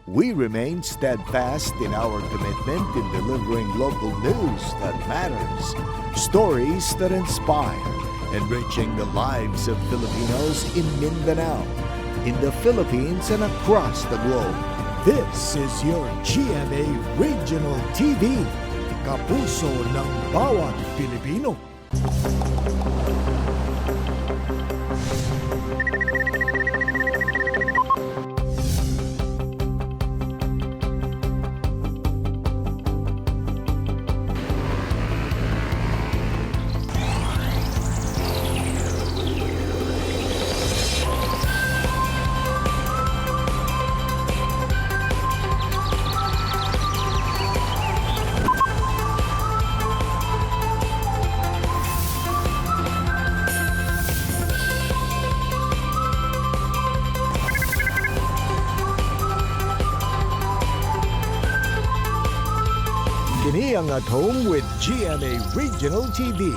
We remain steadfast in our commitment in delivering local news that matters, stories that inspire, enriching the lives of Filipinos in Mindanao, in the Philippines, and across the globe. This is your GMA Regional TV, kapuso ng bawat Pilipino. Kini ang At Home with GMA Regional TV.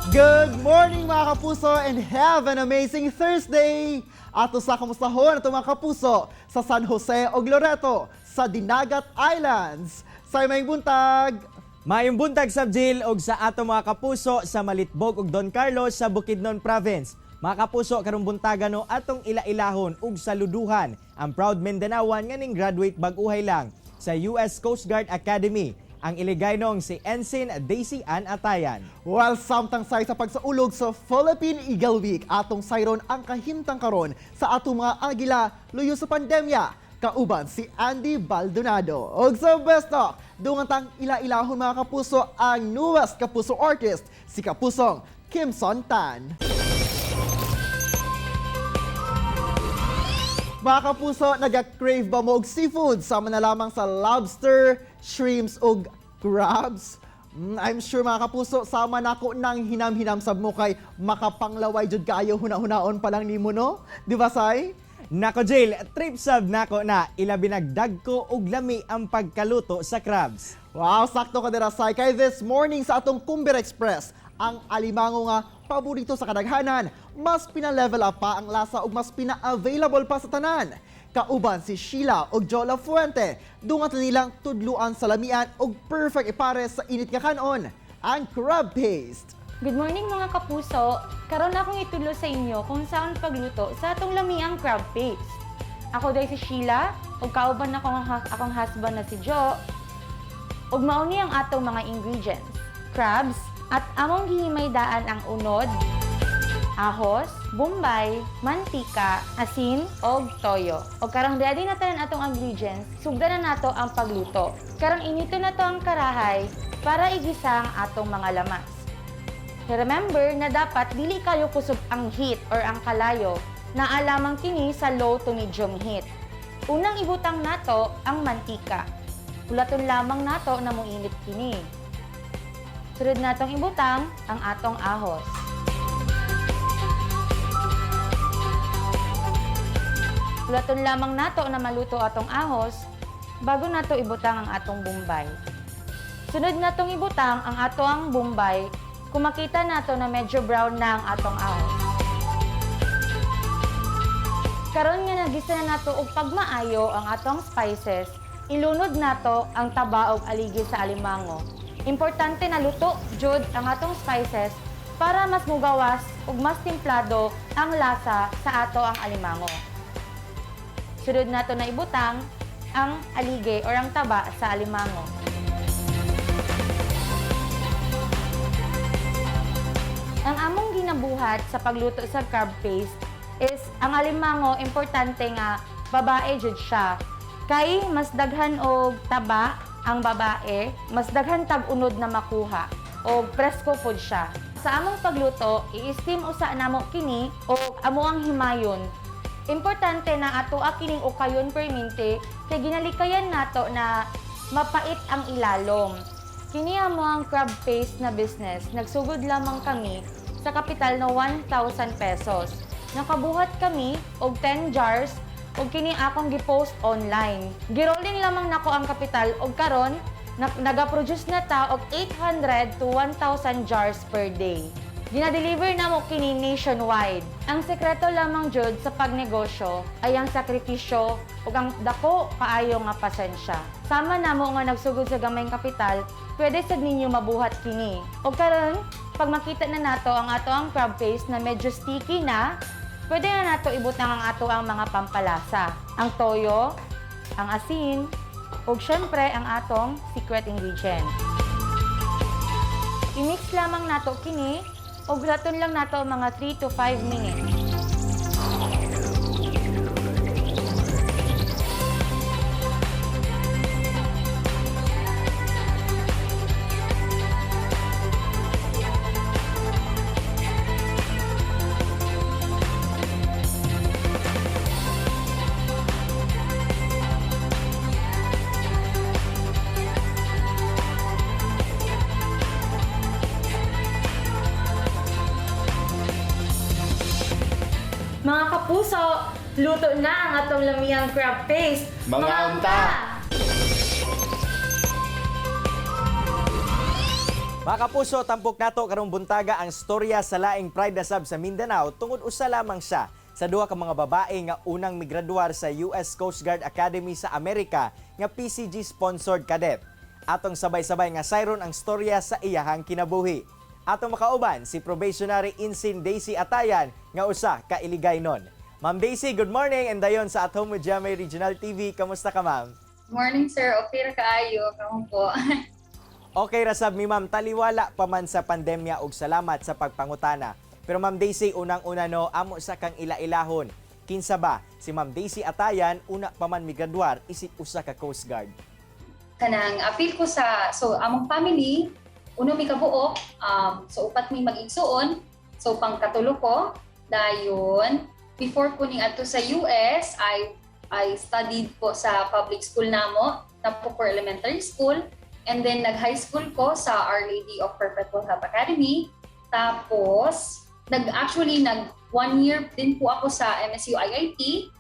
Good morning, mga kapuso, and have an amazing Thursday! Ato sa kamustahon ato, mga kapuso, sa San Jose ug Loreto sa Dinagat Islands. Sa may buntag! Maayong buntag sab, Jill, og sa ato mga kapuso sa Malitbog ug Don Carlos sa Bukidnon Province. Mga kapuso, karong buntaga no, atong ila-ilahon ug saluduhan ang proud Mindanaoan nga ning graduate bag-uhay lang sa US Coast Guard Academy, ang Iligaynong si Ensign Daisy Ann Atayan. Well, samtang say sa pagsaulog sa Philippine Eagle Week, atong sayron ang kahimtang karon sa atong mga agila luyo sa pandemya, kauban si Andy Baldonado. Og sa Best Talk, dungan tang ila-ilahon, mga kapuso, ang newest kapuso artist, si Kapusong Kimson Tan. Mga kapuso, naga-crave ba mo og seafood? Sama na lamang sa lobster, shrimps ug crabs? I'm sure, mga kapuso, sama nako nang hinam-hinam sab mo kay makapanglaway jud kaayo huna-hunaon pa lang nimo, no? Di ba, Sai? Nako Jill, trip sab nako na, ilabi nagdagko ug lami ang pagkaluto sa crabs. Wow, sakto ka dira, Sai. Kay this morning sa atong Kumbira Express, ang alimango nga paborito sa kadaghanan, mas pina-level up pa ang lasa ug mas pina-available pa sa tanan. Kauban si Sheila ug Jola Fuente, dungan nilang tudluan sa lamian ug perfect ipares sa init nga kanon, ang crab paste. Good morning, mga kapuso! Karon akong itudlo sa inyo kung saan pagluto sa atong lamiang crab paste. Ako diay si Sheila, ug kauban ako ang akong husband na si Joe. Ug mao ni ang atong mga ingredients. Crabs, at among gihimay daan ang unod, ahos, bombay, mantika, asin, og toyo. Og karong ready na tanan atong ingredients, sugdan na nato ang pagluto. Karong inito na to ang karahay para igisa ang atong mga lamas. Remember na dapat dili kayo kusog ang heat or ang kalayo, naa lamang kini sa low to medium heat. Unang ibutang nato ang mantika. Hulaton lamang nato na muinit kini. Sunod natong ibutang ang atong ahos. Hulaton lamang nato na maluto atong ahos bago nato ibutang ang atong bombay. Sunod natong ibutang ang ato ang bombay kung makita nato na medyo brown na ang atong ahos. Karon nga nagisa na nato og pagmaayo ang atong spices, ilunod nato ang taba og aligi sa alimango. Importante na luto jud ang atong spices para mas mugawas ug mas timplado ang lasa sa ato ang alimango. Sunod nato na ibutang ang alige or ang taba sa alimango. Ang among ginabuhat sa pagluto sa crab paste is ang alimango, importante nga babae jud siya. Kay mas daghan og taba ang babae, mas daghan tag unod na makuha og presko pod siya. Sa among pagluto, i-steam usa namo kini og amo ang himayon. Importante na ato kining ukayon permente kay ginalikayan nato na mapait ang ilalom. Kini amo ang crab paste na business. Nagsugod lamang kami sa kapital na 1,000 pesos. Nakabuhat kami og 10 jars ug kini akong gipost online. Girolling lamang nako ang kapital og karon nagaproduce na ta og 800 to 1,000 jars per day. Gina-deliver namo kini nationwide. Ang sekreto lamang jud sa pagnegosyo ay ang sakripisyo ug ang dako kaayo nga pasensya. Sama namo nga nagsugod sa gamayng kapital, pwede sad ninyo mabuhat kini. Ug karon, pag makita na nato ang ato ang crab paste na medyo sticky na, pwede na nato ibutang ang ato ang mga pampalasa. Ang toyo, ang asin, ug syempre ang atong secret ingredient. I-mix lamang nato kini ug raton lang nato mga 3 to 5 minutes. Mga kapuso, luto na ang atong lamiang crab paste. Mga unta! Mga kapuso, tampok nato karong buntaga ang storya sa laing Pride na sab sa Mindanao tungod usa lamang siya sa duha ka mga babae nga unang migraduar sa US Coast Guard Academy sa Amerika nga PCG sponsored cadet. Atong sabay-sabay nga sayron ang storya sa iyahang kinabuhi. Atong makauban si probationary ensign Daisy Atayan nga usa ka Iligaynon. Ma'am Daisy, good morning and dayon sa At Home with GMA Regional TV. Kamusta ka, ma'am? Morning, sir. Okay ra kaayo. Kamo po. Okay ra sab mi, ma'am, taliwala pa man sa pandemya ug salamat sa pagpangutana. Pero Ma'am Daisy, unang-una no, amo sa kang ila-ilahon. Kinsa ba si Ma'am Daisy Atayan una pa man migraduar isip usa ka Coast Guard? Kanang apil ko sa, so among family, uno mi kabuok, so upat mi mag-igsuon, so pangkatulo ko, dayon before ko ning adto sa US, I studied po sa public school namo, Napocor Elementary School, and then nag high school ko sa Our Lady of Perpetual Help Academy. Tapos nag actually nag one year din po ako sa MSU IIT.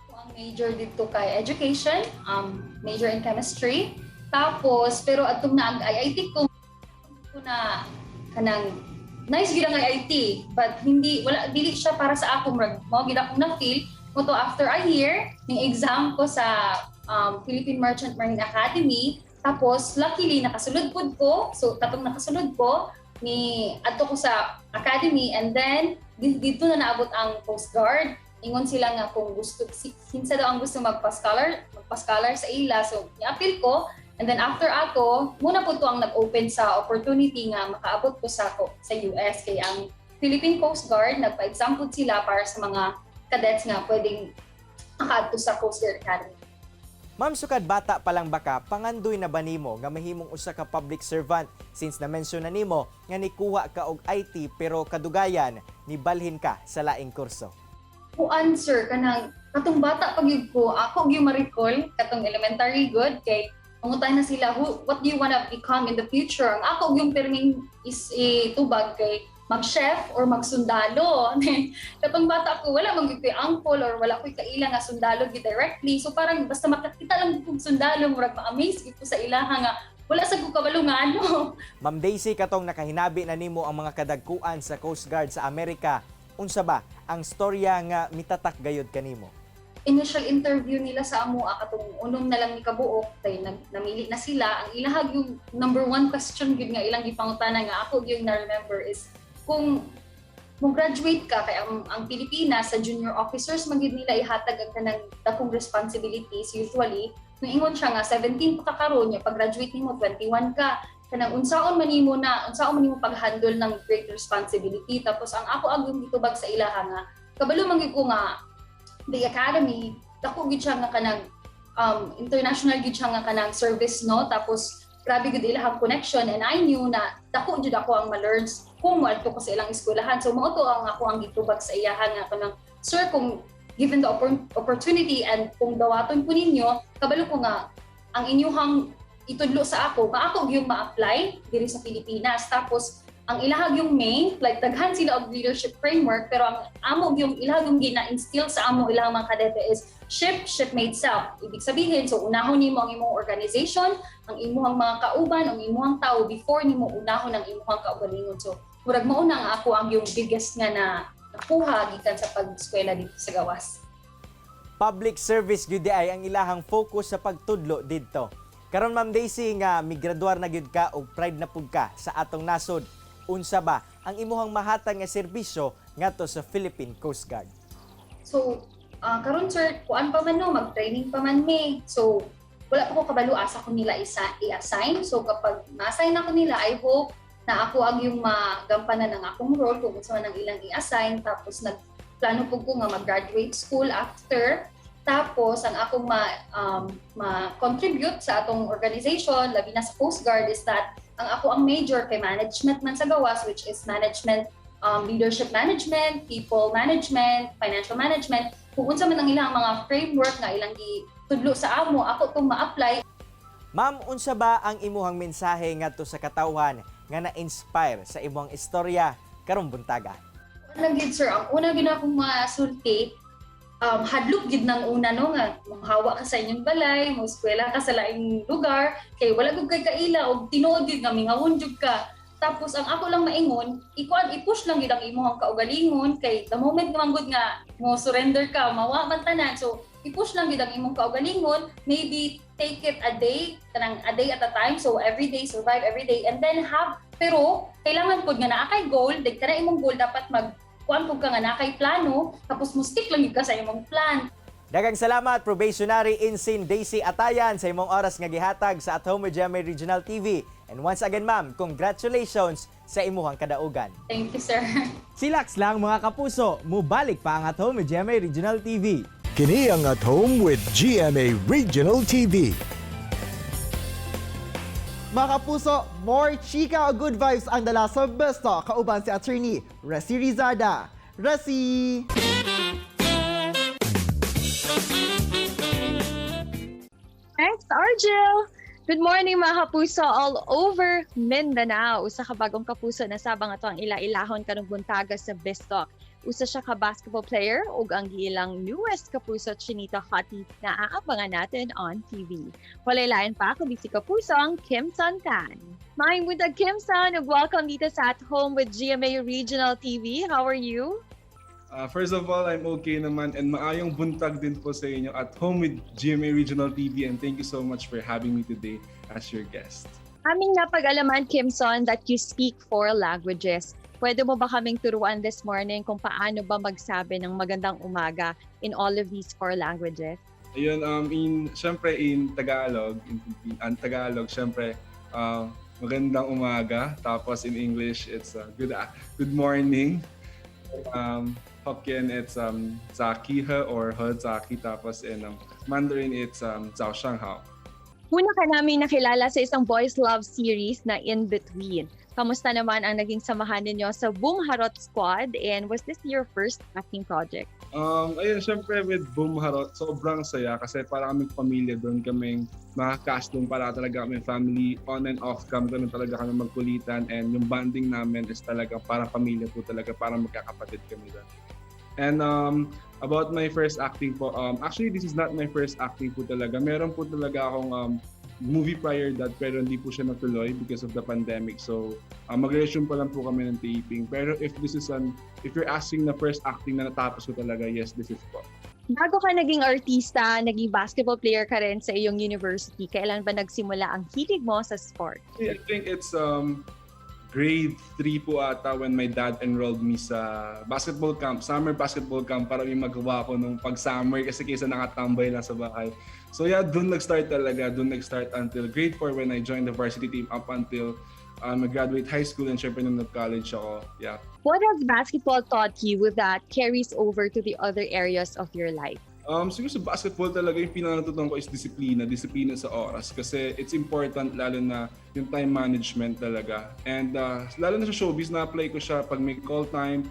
Ako ang major dito kay education, major in chemistry. Tapos pero atong naag IIT ko ko na kanang nice gyud ang IIT, but hindi, wala, dili siya para sa ako. Murag mao gyud akong na feel mo to. After a year ning exam ko sa Philippine Merchant Marine Academy, tapos luckily nakasulod pud ko. So katong nakasulod ko ni adto ko sa academy and then dito na naabot ang Coast Guard. Ingon sila nga kung gusto si, kinsa daw ang gusto magpa-scholar sa ila. So ni-appeal ko and then after ato muna po to ang nag-open sa opportunity nga makaabot ko sa US kay ang Philippine Coast Guard nagpa-exam pud sila para sa mga cadets nga pwedeng makaadto sa Coast Guard Academy. Ma'am, sukad bata pa lang ba ka, pangandoy na ba nimo nga mahimong usa ka public servant, since na-mention na nimo nga nikuha ka og IT pero kadugayan nibalhin ka sa laing kurso? Kuan, sir, kanang katong bata pag gyud ko, ako gyud ma-recall katong elementary good kay mangutan na sila, "Who, what do you wanna become in the future?" Ang ako yung perming is tubag kay mag-chef or magsundalo. Katong bata ko, wala man gyud ko'y uncle or wala ko'y kaila nga sundalo gyud directly. So parang basta makakita lang kog sundalo, murag ma-amaze gyud ko sa ilaha nga wala sa ko kabalo nga ano. Ma'am Daisy, katong nakahinabi na nimo ang mga kadagkuan sa Coast Guard sa Amerika, unsa ba ang storya nga mitatak gayud kanimo? Initial interview nila sa amoa katong unom na lang ni kabuok kay namili na sila, ang ilahag yung number one question gyud nga ilang gipangutana nga ako gyud na remember is kung mo graduate ka, kay ang Pilipinas sa junior officers man gyud nila ihatag ang kanang dakong responsibilities usually. Nung ingon siya nga 17 pa ka karon, pag graduate nimo 21 ka, kanang unsaon man nimo na, unsaon man nimo pag-handle ng great responsibility? Tapos ang ako ang gitubag sa ilaha nga kabalo man gyud ko nga the academy dako gyud siya nga kanang international gyud siya nga kanang service, no? Tapos grabe gyud ilahang connection and I knew na dako jud ako ang ma-learn kung moadto ko sa ilang eskwelahan. So mao to ang ako ang gitubag sa iyahan nga kanang, "Sir, kung given the opportunity and kung dawaton ko ninyo, kabalo ko nga ang inyuhang itudlo sa ako, maako gyud ma-apply diri sa Pilipinas." Tapos ang ilahag yung main, like daghan sila og leadership framework, pero ang amo yung ilahag yung gina-instill sa amo ilang mga kadete is ship, shipmate, self. Ibig sabihin, so unahon nimo ang imong organization, ang imong mga kauban, ang imong tao before nimo unahon ang imong kaugalingon. So murag mao na ang ako ang yung biggest nga na nakuha gikan sa pag-eskwela dito sa gawas. Public service gyud ay ang ilahang focus sa pagtudlo didto. Karon, Ma'am Daisy, nga migraduar na gyud ka og pride na pud ka sa atong nasod. Unsa ba ang imuhang mahatag nga serbisyo ngadto sa Philippine Coast Guard? So, karon sir, kuan pa man no, mag-training pa man mi. So, wala pa ko kabalo asa ko nila isa i-assign. So, kapag ma-assign ako nila, I hope na ako ang yung magampanan ng akong role kung unsa man ang ilang i-assign. Tapos, nagplano po ko nga mag-graduate school after. Tapos, ang akong ma-contribute sa atong organization, labi na sa Coast Guard, is that ang ako ang major kay management man sa gawas, which is management, leadership management, people management, financial management. Kung unsa man ang ilang mga framework nga ilang gitudlo sa amo, ako tong ma-apply. Ma'am, unsa ba ang imuhang mensahe ngadto sa katawhan nga na-inspire sa imuhang istorya karong buntaga? Ano gid sir, ang una gid akong masulti, hadlok gid nang una no nga mohawa ka sa inyong balay, mo eskwela ka sa laing lugar, kay wala gud kay kaila og tinuod gid nga mingawon jud ka. Tapos ang ako lang maingon, ikuan, i-push lang gid ang imong kaugalingon kay the moment nga manggod nga mo surrender ka, mawa man tanan. So i-push lang gid ang imong kaugalingon, maybe take it a day, kanang a day at a time. So every day, survive every day and then have, pero kailangan pud nga naa kay goal, then kana imong goal dapat mag kuan pud ka nga naa kay plano, tapos mo stick lang gid ka sa imong plan. Daghang salamat, Probationary Ensign Daisy Atayan, sa imong oras nga gihatag sa At Home with GMA Regional TV. And once again, ma'am, congratulations sa imuhang kadaugan. Thank you, sir. Chillax lang, mga kapuso, mubalik pa ang At Home with GMA Regional TV. Kini ang At Home with GMA Regional TV. Mga kapuso, more chika o good vibes ang dala sa Best Talk kauban si Attorney Resi Rizada. Resi! Thanks, Argel! Good morning, mga kapuso all over Mindanao. Usa ka bagong kapuso na sabang ato ang ila-ilahon karong buntaga sa Best Talk. Usa siya ka basketball player ug ang giilang newest kapuso chinita hottie na aabangan natin on TV. Walay lain pa kundi si kapusong Kim Son Tan. Maayong buntag, Kim Son, ug welcome dito sa At Home with GMA Regional TV. How are you? First of all, I'm okay naman and maayong buntag din po sa inyo, At Home with GMA Regional TV, and thank you so much for having me today as your guest. Aming napag-alaman, Kimson, that you speak four languages. Pwede mo ba kaming turuan this morning kung paano ba magsabi ng magandang umaga in all of these four languages? Ayun, in, syempre in Tagalog, in Tagalog, syempre, magandang umaga. Tapos in English, it's good morning. Hokkien, it's 早起好 or 好早起. Tapos in Mandarin, it's 早上好. Una ka namin nakilala sa isang boys love series na In Between. Kamusta naman ang naging samahan ninyo sa Boom Harot Squad and was this your first acting project? Ayun, syempre with Boom Harot, sobrang saya kasi para kaming pamilya doon, kaming mga cast doon, para talaga kaming family, on and off cam, ganun talaga kami magkulitan and yung bonding namin is talaga parang pamilya po talaga, parang magkakapatid kami doon. And about my first acting po, actually this is not my first acting po talaga. Meron po talaga akong movie prior that pero hindi po siya natuloy because of the pandemic. So mag-resume pa lang po kami ng taping. Pero if you're asking na first acting na natapos ko talaga, yes, this is po. Bago ka naging artista, naging basketball player ka rin sa iyong university. Kailan ba nagsimula ang hilig mo sa sport? I think it's grade 3 po ata when my dad enrolled me sa basketball camp, summer basketball camp, para may magawa ko nung pag-summer kasi kaysa nakatambay lang sa bahay. So yeah, doon nag-start talaga. Doon nag-start until grade 4 when I joined the varsity team up until I graduate high school and syempre nung nag-college ako. Yeah. What has basketball taught you that carries over to the other areas of your life? Siguro sa basketball talaga yung pinaka ko is disiplina, disiplina sa oras kasi it's important, lalo na yung time management talaga. And lalo na sa showbiz, na-apply ko siya pag may call time,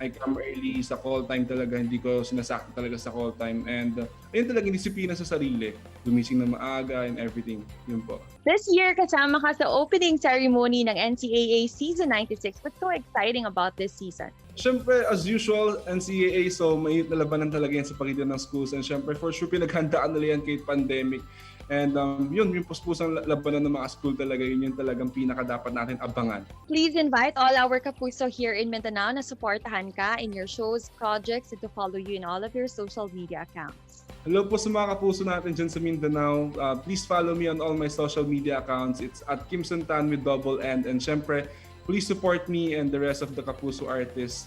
I come early sa call time talaga, hindi ko sinasakto talaga sa call time. And ayun talaga yung disiplina sa sarili, gumising na maaga and everything. Yun po. This year, kasama ka sa opening ceremony ng NCAA Season 96. What's so exciting about this season? Siyempre, as usual, NCAA, so mainit na labanan talaga yan sa pagitan ng schools. And siyempre, for sure, pinaghandaan nila yan kahit pandemic. And yun, yung puspusang labanan ng mga school talaga, yun yung talagang pinaka dapat natin abangan. Please invite all our kapuso here in Mindanao na suportahan ka in your shows, projects, and to follow you in all of your social media accounts. Hello po sa mga kapuso natin dyan sa Mindanao. Please follow me on all my social media accounts. It's @KimsonTan with double N. And syempre, please support me and the rest of the Kapuso artists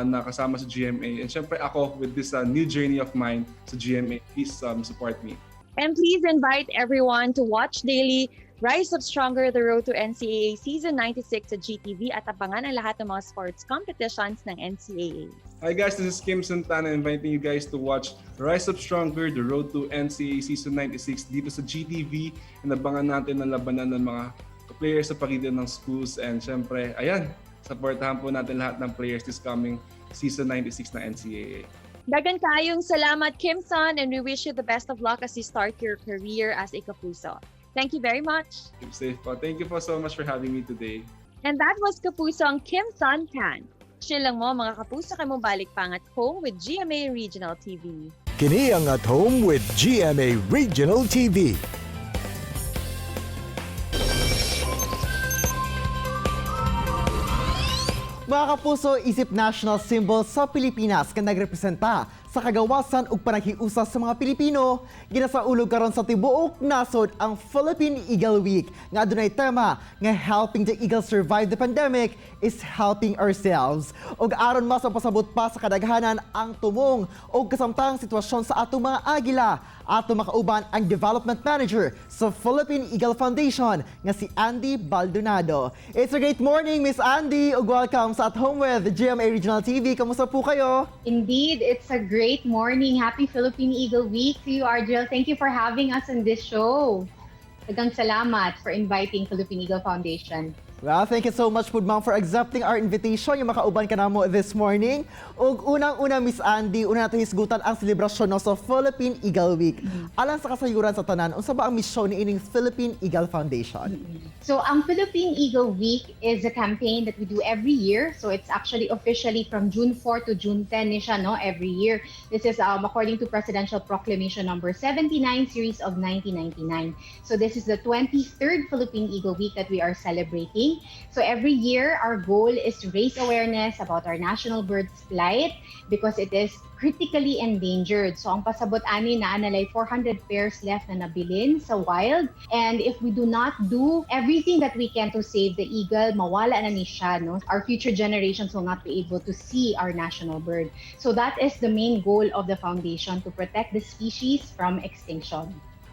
na kasama sa GMA. And syempre ako with this new journey of mine sa GMA, please support me. And please invite everyone to watch daily Rise Up Stronger, The Road to NCAA Season 96 sa GTV at abangan ang lahat ng mga sports competitions ng NCAA. Hi guys, this is Kim Santana inviting you guys to watch Rise Up Stronger, The Road to NCAA Season 96 dito sa GTV. And abangan natin ang labanan ng mga players sa pagitan ng schools. And syempre, ayan, supportahan po natin lahat ng players this coming Season 96 na NCAA. Dagan kayong salamat, Kimson, and we wish you the best of luck as you start your career as a Kapuso. Thank you very much. Keep safe po. Thank you po so much for having me today. And that was Kapusong Kimson Tan. Chill lang mo, mga kapuso, kay mobalik pang At Home with GMA Regional TV. Kini ang At Home with GMA Regional TV. Mga kapuso, isip national symbol sa Pilipinas nga nagrepresenta sa kagawasan ug panaghiusa sa mga Pilipino. Ginasaulog karon sa tibuok nasod ang Philippine Eagle Week nga adunay tema nga "Helping the Eagle Survive the Pandemic is Helping Ourselves." Ug aron mas mapasabot pa sa kadaghanan ang tumong ug kasamtang sitwasyon sa atong mga agila, ato makauban ang Development Manager sa Philippine Eagle Foundation nga si Andy Baldonado. It's a great morning, Miss Andy, ug welcome sa At Home with GMA Regional TV. Kamusta po kayo? Indeed, it's a great morning. Happy Philippine Eagle Week to you, Argel. Thank you for having us on this show. Daghang salamat for inviting Philippine Eagle Foundation. Well, thank you so much po, ma'am, for accepting our invitation yung makauban ka namo this morning. Ug unang-una, Miss Andy, una nato hisgutan ang selebrasyon, no, sa Philippine Eagle Week. Alang sa kasayuran sa tanan, unsa ba ang misyon ni ining Philippine Eagle Foundation? So, ang Philippine Eagle Week is a campaign that we do every year. So, it's actually officially from June 4 to June 10 ni siya, no, every year. This is according to Presidential Proclamation number 79 series of 1999. So, this is the 23rd Philippine Eagle Week that we are celebrating. So, every year, our goal is to raise awareness about our national bird's plight because it is critically endangered. So, ang pasabot ani, naa na lay 400 pairs left na nabilin sa wild. And if we do not do everything that we can to save the eagle, mawala na ni siya, no? Our future generations will not be able to see our national bird. So that is the main goal of the foundation, to protect the species from extinction.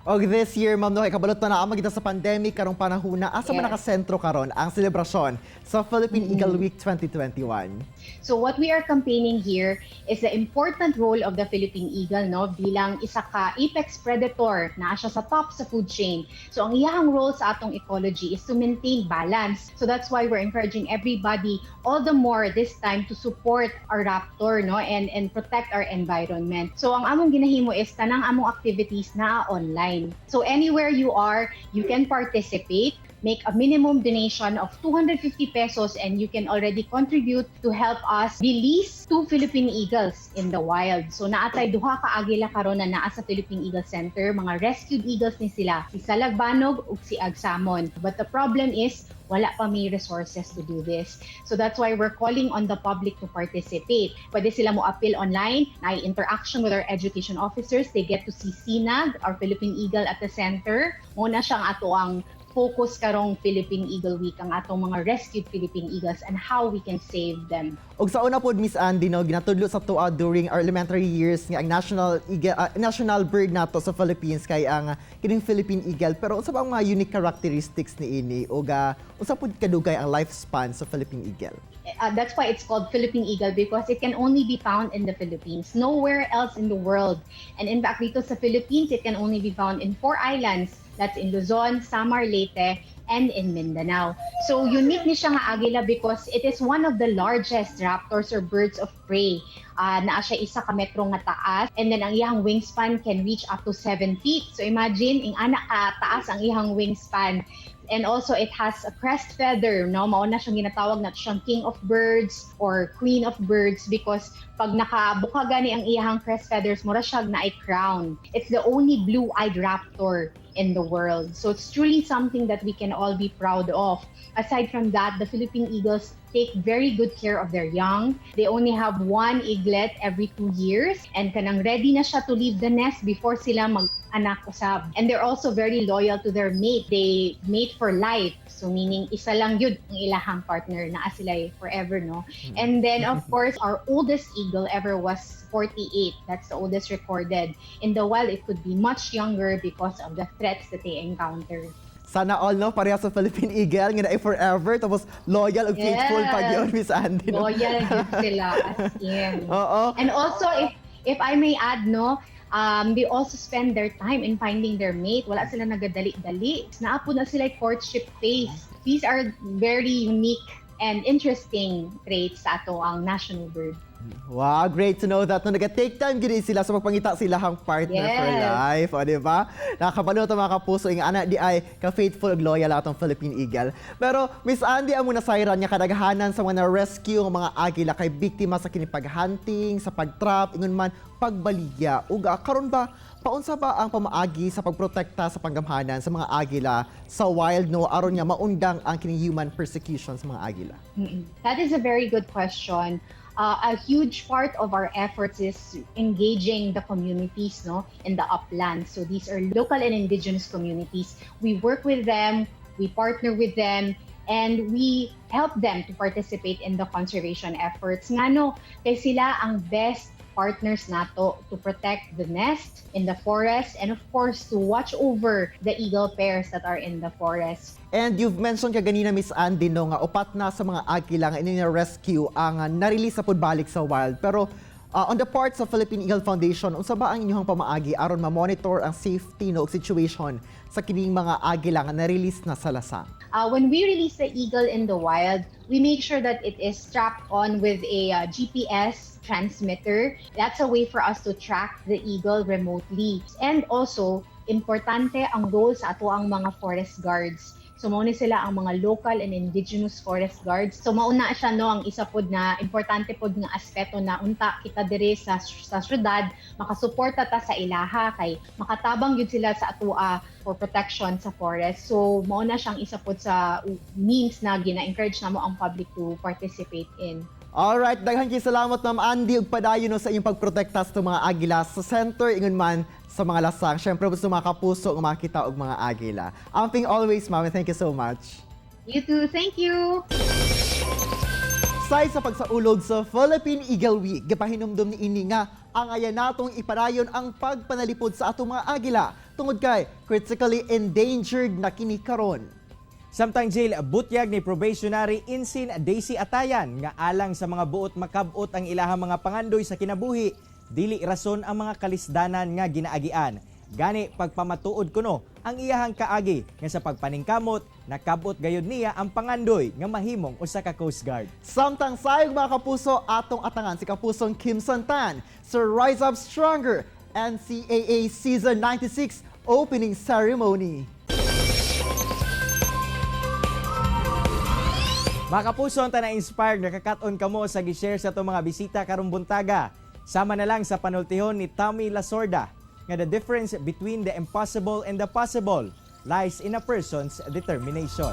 Og this year, ma'am, no, kay kabalot na naa kita sa pandemic karong panahona. Asa man nakasentro karon ang selebrasyon sa Philippine Eagle Week 2021? So what we are campaigning here is the important role of the Philippine eagle, no, bilang isa ka apex predator na siya sa top sa food chain. So ang iyahang role sa atong ecology is to maintain balance. So that's why we're encouraging everybody all the more this time to support our raptor, no, and protect our environment. So ang among ginahimo is tanang among activities na online. So anywhere you are, you can participate. Make a minimum donation of ₱250 and you can already contribute to help us release two Philippine eagles in the wild. So naa tay duha ka agila karon na naa sa Philippine Eagle Center, mga rescued eagles ni sila, si Salagbanog ug si Agsamon. But the problem is wala pa may resources to do this. So that's why we're calling on the public to participate. Pwede sila mo appeal online, na interaction with our education officers. They get to see Sinag, our Philippine Eagle at the center. Mao na siyang ato ang focus karong Philippine Eagle Week, ang atong mga rescued Philippine Eagles and how we can save them. Og sa una pod, Miss Andy, no, ginatudlo sa atoa during our elementary years nga ang national eagle, national bird nato sa Philippines kay ang kining Philippine Eagle. Pero unsa ba ang mga unique characteristics ni ini ug unsa pod kadugay ang lifespan sa Philippine Eagle? That's why it's called Philippine Eagle, because it can only be found in the Philippines, nowhere else in the world. And in fact, dito sa Philippines, it can only be found in four islands. That's in Luzon, Samar, Leyte, and in Mindanao. So unique ni siya nga agila because it is one of the largest raptors or birds of prey. Naa siya isa ka metro nga taas and then ang iyang wingspan can reach up to 7 feet. So imagine, ing ana ka taas ang iyang wingspan. And also it has a crest feather, no? Mao na siyang ginatawag na siyang king of birds or queen of birds because pag nakabuka gani ang iyahang crest feathers, mura siya naay crown. It's the only blue-eyed raptor in the world. So it's truly something that we can all be proud of. Aside from that, the Philippine eagles take very good care of their young. They only have one eaglet every 2 years and kanang ready na siya to leave the nest before sila mag-anak usab. And they're also very loyal to their mate. They mate for life. So meaning isa lang yun ang ilahang partner na sila forever, no? And then, of course, our oldest eagle ever was 48. That's the oldest recorded. In the wild, it could be much younger because of the threats that they encounter. Sana all, no? Pareha sa Philippine Eagle, nga naay forever, tapos loyal ug faithful pa gyud, Miss Andy, no? Loyal gyud sila, as in. Oo. And also, if I may add, no, they also spend their time in finding their mate. Wala sila nagadali-dali. Naa pod na sila courtship phase. These are very unique and interesting traits sa ato ang national bird. Wow, great to know that. No, nag-take time gid sila sa pagpangita silahang partner for life. O, di ba? Nakakabalo ito, mga kapuso. Yung ana diay ka-faithful ug loyal atong Philippine Eagle. Pero, Miss Andy, amo nasayran nga kadaghanan sa mga na-rescue ng mga agila kay biktima sa kini paghunting, sa pagtrap, ingon man pagbaligya. Ug karon ba, paunsa ba ang pamaagi sa pagprotekta sa panggamhanan sa mga agila sa wild, no, aron nga maundang ang kining human persecution sa mga agila? That is a very good question. A huge part of our efforts is engaging the communities, no, in the uplands. So these are local and indigenous communities. We work with them, we partner with them, and we help them to participate in the conservation efforts. Ngano, kay sila ang best partners nato to protect the nest in the forest and, of course, to watch over the eagle pairs that are in the forest. And you've mentioned kaganina, Miss Andy, no, nga upat na sa mga agila nga ini rescue ang na-release sa pud balik sa wild. Pero on the part sa Philippine Eagle Foundation, unsa ba ang inyong pamaagi aron ma-monitor ang safety, no, ug situation sa kining mga agila nga na-release na sa lasang? When we release the eagle in the wild, we make sure that it is strapped on with a GPS transmitter. That's a way for us to track the eagle remotely. And also, importante ang role sa ato ang mga forest guards. So mao ni sila ang mga local and indigenous forest guards. So mauna siya, no, ang isa pod na importante pod nga aspeto na unta kita diri sa syudad makasuporta ta sa ilaha kay makatabang gyud sila sa atoa for protection sa forest. So mao na siyang isa pod sa means na gina-encourage namo ang public to participate in. Alright, daghan kay salamat, Ma'am Andy, ug padayon, no, sa inyong pagprotekta sa mga agila sa center ingon man sa mga lasang. Syempre gusto mga kapuso nga makita og mga agila. Amping always, ma'am, and thank you so much. You too. Thank you. Say sa pagsaulog sa Philippine Eagle Week, gipahinumdum ni ini nga angayan natong ipadayon ang pagpanalipod sa atong mga agila tungod kay critically endangered na kini karon. Samtang, Jill, butyag ni Probationary Ensign Daisy Atayan nga alang sa mga buot makabot ang ilahang mga pangandoy sa kinabuhi, dili rason ang mga kalisdanan nga ginaagian. Gani pagpamatuod kuno ang iyahang kaagi nga sa pagpaningkamot nakabot gayud niya ang pangandoy nga mahimong usa ka Coast Guard. Samtang sayog, mga kapuso, atong atangan si kapusong Kim Santan sa Rise Up Stronger NCAA Season 96 opening ceremony. Mga kapuso, ang na-inspired nakakaton kamo sa gi-share sa atong mga bisita karong buntaga. Sama na lang sa panultihon ni Tommy Lasorda nga the difference between the impossible and the possible lies in a person's determination.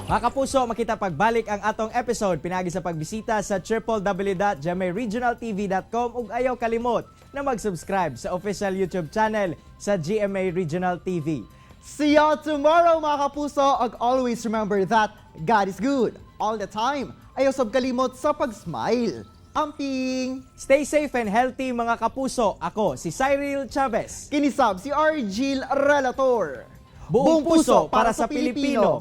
Mga kapuso, makita pagbalik ang atong episode pinagi sa pagbisita sa www.gmaregionaltv.com ug ayaw kalimot na mag-subscribe sa official YouTube channel sa GMA Regional TV. See you tomorrow, mga kapuso! Ug always remember that God is good all the time. Ayaw sab kalimot sa pag-smile. Amping! Stay safe and healthy, mga kapuso. Ako si Cyril Chavez. Kini sab si Argil Relator. Buong puso para sa Pilipino.